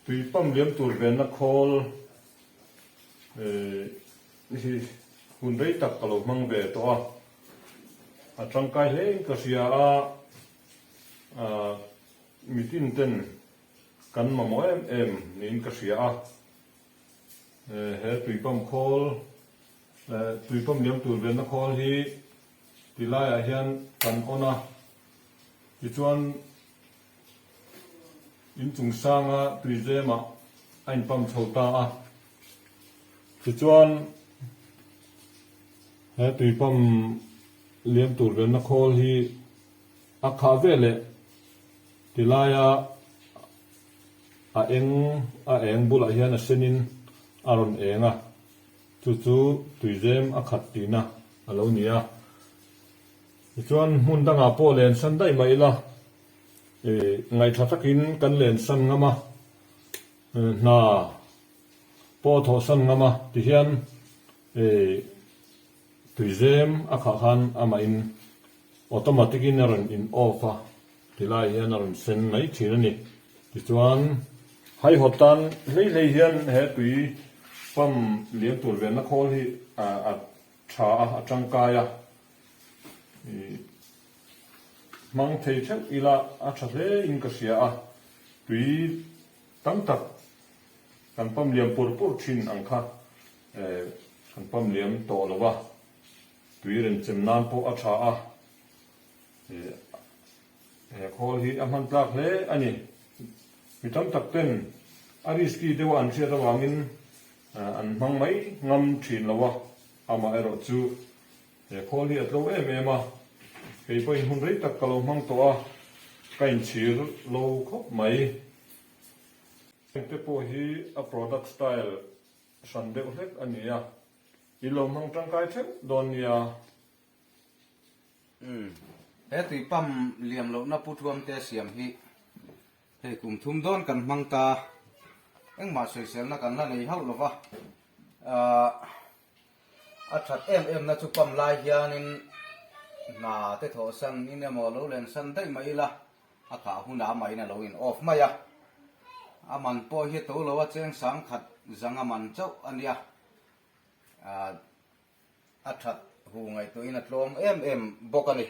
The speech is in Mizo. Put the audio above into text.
Tui pump liam tur venna khawl hi hun rei tak ka lo hmang ve tawh a, a tangkai hle in ka hria a, mitin ten kan mamawh em em niin ka hria a, he tui pump khawl tui pump liam tur venna khawl hi ti laiah hian kan on a, tichuan Inchung sanga tuizemah a inpam chho ta a. Tichuan, he tuipam liam tur venna khawl hi a khah ve leh tilaia a eng a eng bulah hian a senin a rawn eng a, chu chu tuizem a khat tihna a lo ni a. Tichuan, hmun dangah pawh len san daih mah ila, Ngaihṭha takin kan lensan ngam a, hna pawh a thawhsan ngam a tihian tuizem a khah khan amahin automatic in a rawn in off a, tilai hian a rawn sen mai ṭhin a ni. Tichuan haihawt tan hlei hlei hian he tui pump liam tur venna khawl hi a ṭha a, a ṭangkai a. Hmang thei theuh ila a tha hle in ka hria a, tui tam tak kan pam liam pur pur thin ang kha kan pam liam tawh lo a, tui renchem nan pawh a tha a, he khawl hi a hman tlak hle a ni. Mi tam tak ten a risky deuh a an hriat avangin an hmang mai ngam thin lo a, amaherawhchu He khawl hi a tlo em em a, kei pawhin hun rei tak ka lo hmang tawh a, ka inchhir lo khawp mai. Hengte pawh hi a product style hran deuh hlek a ni a, i lo hmang tangkai theuh dawn nia. Umm, he tui pump liam lohna pu thuamte siam hi hei kum thum dawn kan hmang ta, engmah sawiselna kan la nei hauh lova, ahh. A that em em na chu pump lai hianin hna te thawhsan in emaw lo len san daih mai ila a khah hunah amahin a lo in off mai a, a man pawh hi a to lo a cheng sang khat zang a man chauh a nia, a that hu ngaihtuahin a tlawm em em bawk a ni.